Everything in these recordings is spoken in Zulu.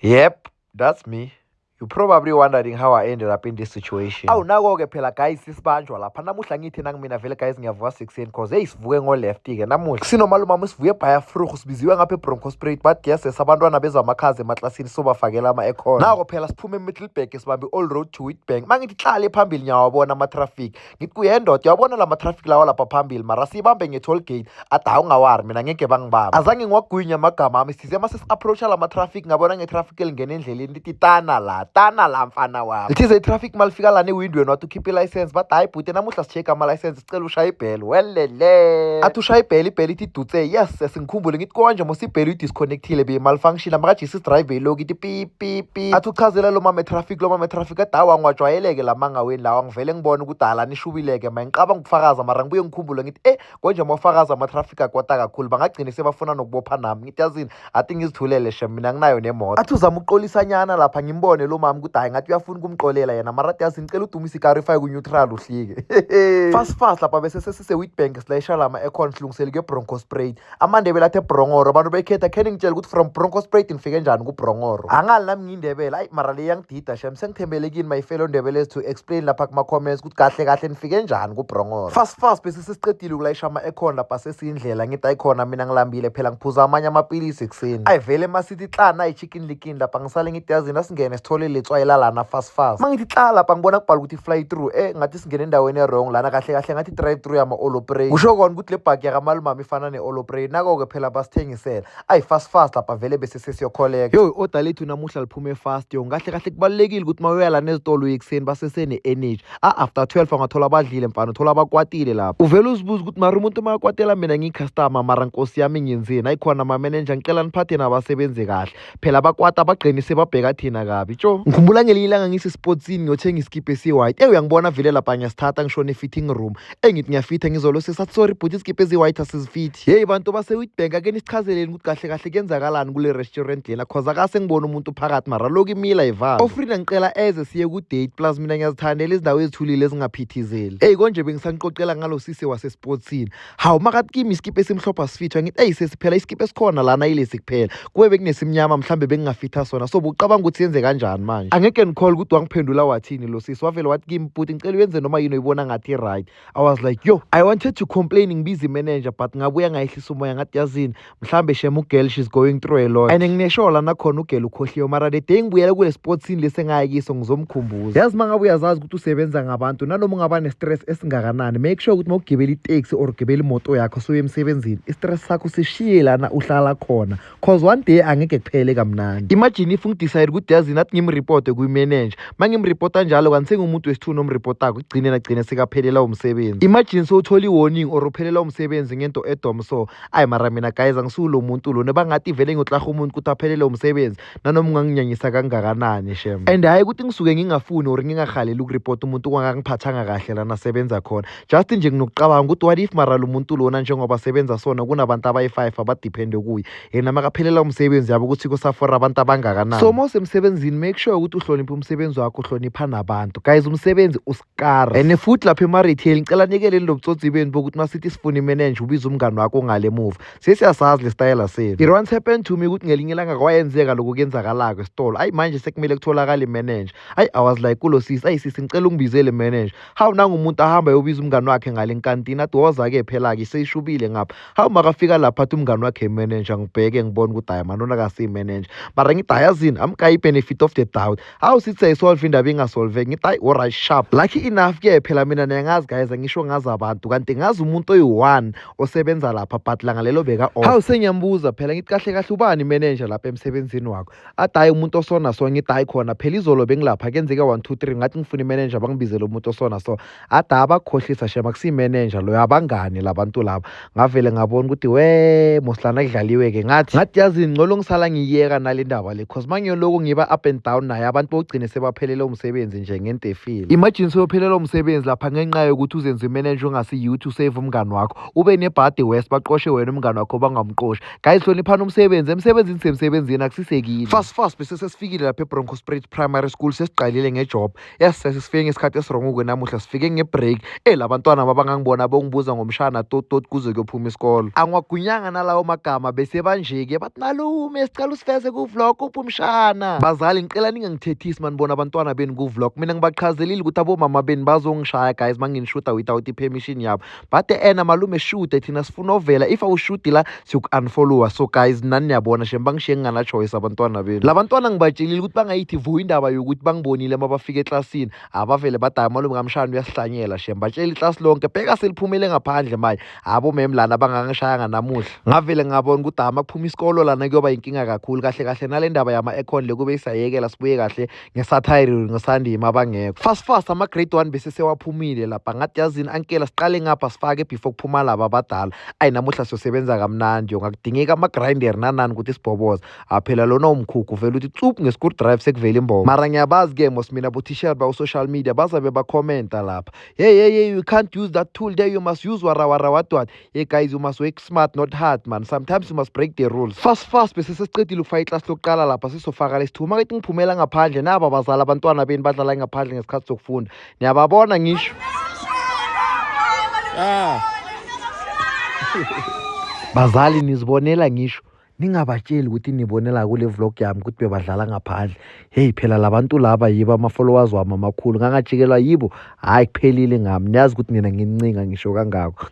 Yep, that's me. You're probably wondering how I ended up in this situation. Awu, nako-ke phela guys, sisibanjwa lapha namuhla. Ngithi nangimina vele guys, ngiyavuka 6 cause hey, sivuke ngo-left-ke namuhla. Sinomalumama, sivuke ebhayafrugu, sibiziwe ngapha eBronkhorstspruit. Bathi yes, abantwana bezamakhaza emaklasini, sobafakela ama-aircon. Nako phela siphume eMiddelburg, sibambe i-all road to Witbank. Ma ngithi hlale phambili, ngiyawabona ama-traffic. Ngithi kuyendoda, uyabona la ma-traffic lawa lapha phambili, mara siyibambe nge-toll gate. Athi hawu, ungawari, mina ngeke bangibambe. Azange ngiwagwinye amagama ami. Size uma sesi-approacha la ma-traffic, ngabona nge-traffic elingena endleleni, lithi tana la, tana la, mfana wami. Lithize i-traffic malifika lana ewindweni, wathi ukhiphe i-license. Bathi hayi bhuti, namuhla si-check ama-license, sicela ushaye ibhele. Welele, athi ushaye ibhele, ibhele ithi dutse. Yes, sengikhumbule. Ngithi konje mos ibhele uyi-disconnectile, beyi-malfunction, amakajisi drive beyiloku ithi pi pi pi. Athi uchazela lo mama e-traffic, lo mama e-traffic athi hawu, angiwajwayeleke la mangaweni lawa, ngivele ngibone ukuthi ala nishubileke. Ma ngiqaba ngikufakaza, mara ngibuye ngikhumbule, ngithi konje mawufakaza ama-traffic akwata kakhulu, bangagcine sebafuna nokubopha nami. Ngithi yazini, athi ngizithulele shem, mina nginayo nemoto. Athi uzama ukuqolisanyana lapha, ngimbone lo mama ukuthi hayi, ngathi uyafuna ukumqolela yena, mara athi yazini, ngicela udumise ikari, ifake ku-neutral, uhlike fast fast lapha. Bese sesise-Witbank, silayisha lama-aircon, silungisele kuye-Bronkhorstspruit. AmaNdebele athi eBrongoro, abantu bekhetha khe ningitshela ukuthi from Bronkhorstspruit nifike njani kuBrongoro. Angali nami ngiyindebele. Ayi, mara le iyangidida shem. Sengithembele kini, my fellow Ndebeles, to explain lapha kuma-comments ukuthi kahle kahle nifike njani kuBrongoro. Fast fast bese sesiqedile ukulayisha ama-aircon lapha, sesiyindlela. Ngithi ayikhona, mina ngilambile phela, ngiphuza amanye amapilisi ekuseni. Ayi vele, masithi tla nayi-Chicken Licken lapha, ngisale ngithi yazini, asingene sithole letswayi lalana fast fast. Ma ngithi tla lapha, ngibona kubhala ukuthi fly through. Ngathi singene endaweni e-wrong lana. Kahle kahle ngathi drive through yama-All Opray. Kusho kona ukuthi le bhaki yakamalumama ifana ne-All Opray. Nako-ke phela basithengisela. Ayi, fast fast lapha vele bese sesiyokholeka. Yo, i-order lethu namuhla liphume fast. Yo, kahle kahle kubalulekile ukuthi uma uya lana ezitolo uye ekuseni, basesene-energy. A-after 12 angathola abadlile, mfana, uthola abakwatile lapho. Uvele uzibuza ukuthi mara umuntu makakwatela mina ngiyi-customer, mara nkosi yami, ngiyenzeni? Ayikhona ma-manager, ngicela niphathe nabasebenzi kahle phela, abakwata bagqini sebabheka thina kabi. Tsho, ngikhumbula ngelinye ilanga ngise-Sportscene, ngiyothenga isikipha esi-white. Uyangibona vele lapha, ngiyasithatha, ngishone e-fitting room. Ngithi ngiyafitha, ngizolo sesathi sorry bhuti, isikipha ezi-white asizifithi. Heyi bantu base-Witbank, ake nisichazeleni ukuthi kahle kahle kuyenzakalani kule restaurant lena, cause akase ngibona umuntu phakathi, mara lokhu imila ivalo. Ofrida ngicela eze siye ku-date, plus mina ngiyazithandela izindawo ezithulile ezingaphithizeli. Eyi, konje bengisanixoxela ngalo sisi wase-Sportscene. Hawu, makathi kimi isikipha esimhlophe asifithwa. Ngithi eyi sesi, phela isikipha esikhona lana yilesi kuphela, kube bekunesimnyama mhlambe bengingafitha sona. So bucabanga ukuthi yenze kanjani manje? Angeke ngikholwe ukuthi wangiphendula wathini lo sisi. Wavele wathi kimi, bhuti, ngicela uyenze noma yini oyibona ngathi i-right. I was like, yo, I wanted to complain, ngibize i-manager, but ngabuya ngayehlisa umoya. Ngathi yazini, mhlambe shem ugirl, she's going through a lot, and ngineshola nakhona ugirl ukhohliwe. Mara the day ngibuyela kule Sportscene lesengaya kiso, ngizomkhumbuza. Yazi, uma ngabe uyazazi ukuthi usebenza ngabantu, nanoma ungaba ne-stress esingakanani, make sure ukuthi uma ugibela iteksi or ugibela imoto yakho soye emsebenzini, i-stress sakho sishiye lana uhlala khona, cause one day angeke kuphele kamnandi. Imagine if ngidecide ukuthi yazini, athi ngimripote kwi-manager. Ma ngimripota njalo, kanti sengumuntu wesithuni omripotako, igcine nagcine sekaphelela umsebenzi. Imagine sowuthola i-warning or uphelela umsebenzi ngento edom. So ayi, mara mina guys, angisulo muntu lona bangathi vele ngiyoklaha umuntu ukuthi aphelele umsebenzi, nanoma unganginyanyisa kangakanani shem. And hhayi ukuthi ngisuke ngingafuni or ngingahaleli ukuripota umuntu ongangiphathanga kahle lana sebenza khona, just nje nginokucabanga ukuthi what if mara lo muntu lona, njengoba sebenza sona, kunabantu abayi-five abadiphende kuye, yena makaphelela umsebenzi yabo ukuthi kusafora abantu abangakanani. So uma usemsebenzini, make sure ukuthi uhloniphe umsebenzi wakho, uhlonipha nabantu. Guys, umsebenzi uskara. And futhi lapha ema-retail, ngicela nikeleni lo butsotsi benu bokuthi masithi sifuna imanager, ubiza umngani wakho ongale emuva. Sesiyasazi le stayela senu. It once happened to me ukuthi ngelinye ilanga kwayenzeka lokhu kuyenzakalako esitolo. Ayi, manje sekumele kutholakale imanager. Ayi, I was like kulo sisi, ayi sisi, ngicela ungibizele manager. Hawu, nangumuntu ahamba ayobiza umngani wakhe ngale nkantini, athi woza-ke phela-ke, seyishubile ngapha. Hawu, makafika lapha athi umngani wakhe imanager. Ngibheke, ngibone ukuthi hayi mani, akasiyi-manager, mara ngithi hayi yazini, amgayi i-benefit of the doubt. Hawu, sithi siyayisolve indaba, ingasolveki. Ngithi hayi, alright, sharp. Lucky enough-ke phela mina niyangazi guys, angisho ngazi abantu, kanti ngazi umuntu oyi-one osebenza lapha, but langa lelo beka off. Hawu, sengiyambuza phela, ngithi kahle kahle ubani imanager lapha emsebenzini wakho? Athi hayi, umuntu osona so. Ngithi hayi khona phela, izolo bengilapha, kenzeka 1 2 3, ngathi ngifuna imanager, bangibizele umuntu osona so. Athi abakhohlisa shema, akusiyi-manager loyo, abangani labantu laba. Ngavele ngabona ukuthi we mosilana kudlaliwe-ke. Ngathi yazini, ngcono ngisala ngiyeka nale ndaba le, cause uma ngiyoloku ngiba up and down. down naye, abantu bogcine sebaphelele umsebenzi nje ngento efile. Imagine seyophelelwa umsebenzi lapha ngenxa yokuthi uzenze imanager ongasiyi-youth, usave umngani wakho, ube nebhadi west, baqoshe wena umngani wakho bangamqoshi. Guys, hloniphani umsebenzi, emsebenzini semsebenzini, akusisekile. Fast fast bese sesifikile lapha eBronkhorstspruit Primary School, sesiqalile ngejob. Yes, sesifike ngesikhathi esirongo-ke namuhla, sifike ngebreak. Labantwana babangangibona bongibuza ngomshana tot tot kuze kuyophuma isikolo. Angiwagunyanga nalawo magama, bese banje-ke bathi malume sicela usiveze ku-vlog, uphi umshana. Bazali, ngicela ningangithethisi manibona abantwana benu ku-vlog. Mina ngibachazelile ukuthi abomama benu bazongishaya guys manginishuta without i-permission yabo. But ena malume shude, thina sifuna ovela, if awushudi la siyoku-unfollowa. So guys, nani niyabona shem, bangishiye ngingana-choice abantwana benu. Labantwana ngibatshelile ukuthi bangayithi vu indaba yokuthi bangibonile uma bafika eklasini. Abavele badaya malume kamshana uyasihlanyela shem, batshela iklasi lonke, bheka seliphumele ngaphandle manje. Abo mem lana bangangishayanga namuhla. Ngavele ngabona ukuthi ama kuphuma isikolo lana kuyoba inkinga kakhulu. Kahle kahle nale ndaba yama-aircon le kube isayekela, sibuye kahle ngesathayiri ngesandima abangekho. Fast fast ama-grade 1 bese sewaphumile lapha, ngathi yazini ankela siqale ngapha sifake before kuphuma laba abadala. Ayi namuhla siyosebenza kamnandi yo, ngakudingeka ama-grinder nanani ukuthi sibhoboze. Aphela lona umkhukhu vele uthi tsuphu nge-screw drive sekuvela imbobo. Mara ngiyabazi-ke mos mina bothishela baku-social media bazabe bakhomenta lapha, hey hey hey, you can't use that tool there, you must use wara wara what what. Hey guys, you must work smart not hard man, sometimes you must break the rules. Fast fast bese sesicedile ukufaka iklasi lokuqala lapha, sisofaka lesithu. Makethi ngiphumela ngaphandle, naba bazali abantwana beni badlala ngaphandle ngesikhathi sokufunda, niyababona ngisho. Bazali, nizibonela ngisho, ningabatsheli ukuthi nibonela kule vlog yami ukuthi bebadlala ngaphandle. Hey phela labantu laba yibo ama-followers wami amakhulu, ngangajikelwa yibo, hhayi kuphelile ngami. Niyazi ukuthi mina ngincinga ngisho kangako.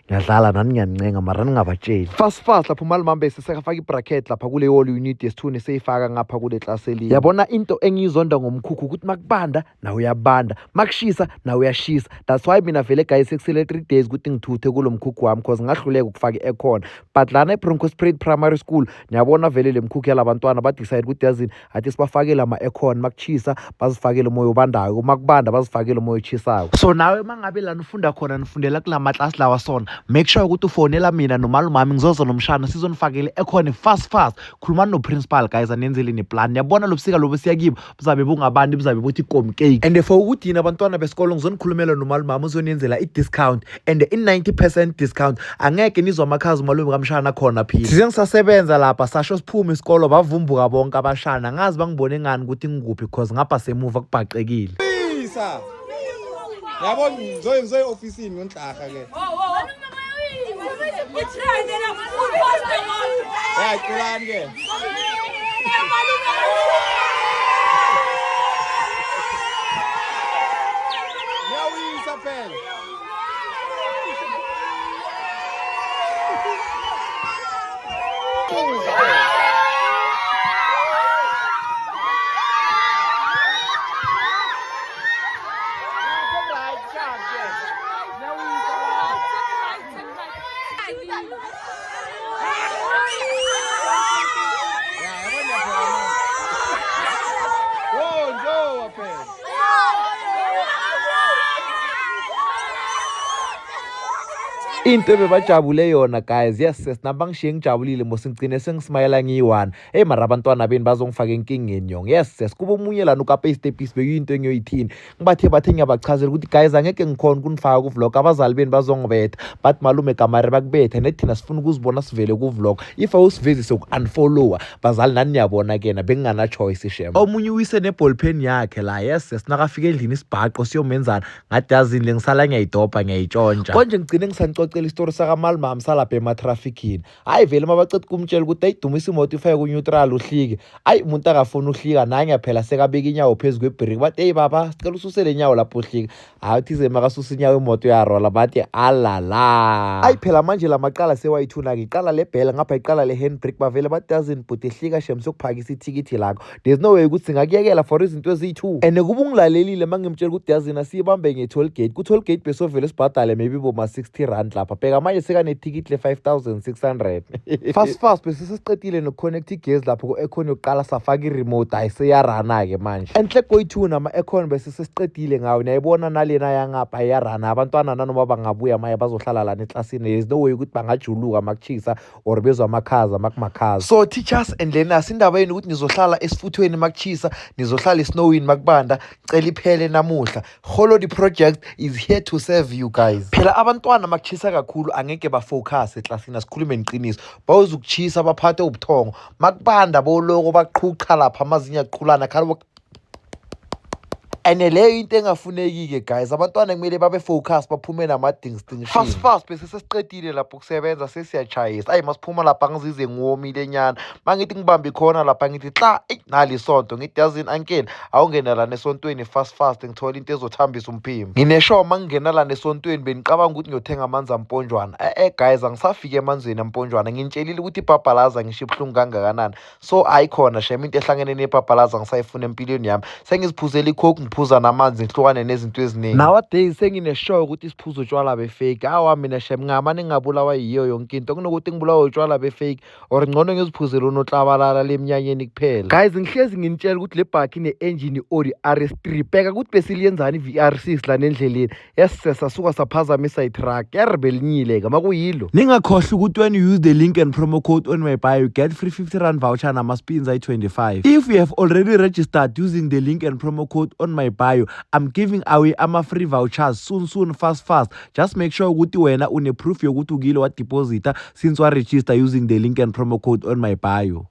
Ngiyadlala nani, ngiyanincenga mara ningabatsheli. Fast fast lapho umalume bese sekafaka i-bracket lapha kule wall unit yesithuni, seyifaka ngapha kule class elinye. Yabona into engiyizonda ngomkhukhu ukuthi makubanda nawe uyabanda, makushisa nawe uyashisa. That's why mina vele guys sekusele 3 days ukuthi ngithuthe kulo mkhukhu wami, cause ngahluleka ukufaka i-aircon. But lana eBronkhorstspruit Primary School niyabona vele le mkhukhu yalabantwana badecide ukuthi yazini athi sibafakele ama-aircon, makuchisa bazifakele umoya obandayo, makubanda bazifakele umoya otshisayo. So nawe mangabe lana ufunda khona, nifundela kula maklasi lawa sona, make sure ukuthi ufonela mina nomalumami, ngizoza nomshana sizonifakela i-aircon fast fast. Khulumani no-principal guys, anenzele neplan. Niyabona lo busika lobu siya kibo buzabe bungabantu, buzabe buthi komcake. And for ukuthi yini abantwana besikolo, ngizonikhulumela nomalumami uzoniyenzela i-discount and i-90% discount. Angeke nizwe amakhaza umalume kamshana khona phila. Size ngisasebenza lapha, sasho siphume isikolo, bavumbuka bonke abashana. Ngazi bangibone ngani ukuthi ngikuphi, cause ngapha semuva kubhaqekile. Isa. Yabo ngizoye ofisini ngonhlaha ke. Ya culani ke. Ngiyawisa phela. Ya yabona phela manje. Wo njowa phela. Into ebebajabule yona guys, yes sis, nami bangishiye ngijabulile mos, ngigcine sengismayela ngiyi-one. Hey mara abantwana beni bazongifaka enkingeni yong. Yes sis, kuba omunye lana ukapa isitepisi bekuyinto engiyoyithini. Ngibathe bathe ngiyabachazela ukuthi guys angeke ngikhona ukunifaka ku-vlog, abazali beni bazongibetha. But malume kamare bakubetha, nethi thina sifuna ukuzibona sivele ku-vlog. If awusivezise uku-unfollowa, bazali nani niyabona kena bengingana choice shem. Omunye uyise ne-ball pen yakhe la, yes sis, nakafika endlini isibhaqo siyomenzana. Ngathi yazini le ngisala ngiyayidobha ngiyayitshontsha. Konje ngigcine ngisanicocela isitori sakamalumami salapha ematrafikini. Hayi vele mabaceda kumtshela ukuthi ayidumisa imoto ifake ku-neutral uhlike. Ayi umuntu akafuni uhlika nanya phela sekabeka inyawo phezu kwebhriki. Bathi hey baba sicela ususe le nyawo lapho uhlika. Hayi uthize makasusa inyawo imoto uyarola, bathi alala. Ayi phela manje la maqala sewayithuna-ke, iqala lebhela ngapha iqala le-handbrake, bavele bathi yazini bhuti hlika shem sokuphakisa ithikithi lakho. There's no way ukuthi singakuyekela for izinto eziyi-2. And kuba ungilalelile uma ngimtshela ukuthi yazini asiyibambe nge-toll gate. Ku-toll gate besovele sibhadale maybe boma-60 rand lapha. Lapha bheka manje sekanethikithi le-5600. Fast fast bese sesiqedile nokuconnect igezi lapho ku-aircon yokuqala, safaka i-remote, hayi, seyarana-ke manje. Enhle koyi-two nama-aircon bese sesiqedile ngawo. Niyayibona nalena yangapha iyarana. Abantwana nanoma bangabuya maye bazohlala lana eklasini. There is no way ukuthi bangajuluka makuchisa or bezwa amakhaza makumakhaza. So teachers and learners, indaba yenu ukuthi nizohlala esifuthweni makuchisa, nizohlala esnowini makubanda, cela iphele namuhla. Holody Project is here to serve you guys. Phela abantwana makuchisa kakhulu angeke bafocus eklasini, asikhulume neqiniso. Bawuzukuchisa baphathe ubuthongo. Makubanda boloko baqhuqha lapha, amazinyo aqhulana khala. And leyo into engafuneki-ke guys. Abantwana kumele babe focus, baphume nama-distinction. Fast fast bese sesiqedile lapho ukusebenza, sesiyachayisa. Ayi, masiphuma lapha ngizize ngiwomile nyana. Mangithi ngibambe ikhona lapha, ngithi kla, eyi, nali isonto. Ngithi, "Yazini uncle, awungena lana esontweni fast fast, ngithola into ezothambisa umphimbo." Ngineshow mangingena lana esontweni, bengicabanga ukuthi ngiyothenga amanzi amponjwana. Eh guys, angisafiki emanzini amponjwana. Nginitshelile ukuthi ibhabhalaza ngisho ibuhlungu kangakanani, so hayi khona shem, into ehlangene nebhabhalaza ngisayifuna empilweni yami. Sengiziphuzela iCoke, ngiphuza namanzi, ngihlukane nezinto eziningi. Nowadays sengineshow ukuthi siphuze utshwala befake. Awa, mina shem, ngamane ngingabulawa yiyo yonke into kunokuthi ngibulawe utshwala befake, or ngcono ngiziphuzele unoklabalala lemnyanyeni kuphela. Guys, ngihlezi nginitshela ukuthi le bakkie ine-engine i-Audi RS3. Bheka ukuthi besiliyenzani i-VR6 lana endleleni. Yesise sasuka saphazamisa i-truck yaribelinyile-ke makuyilo. Ningakhohlwa ukuthi when you use the link and promo code on my bio, you get free R50 voucher nama-spins ayi-25. If you have already registered using the link and promo code on my bio, I'm giving away ama-free vouchers soon soon, fast fast. Just make sure ukuthi wena une-proof yokuthi ukile wadeposita since waregister using the link and promo code on my bio.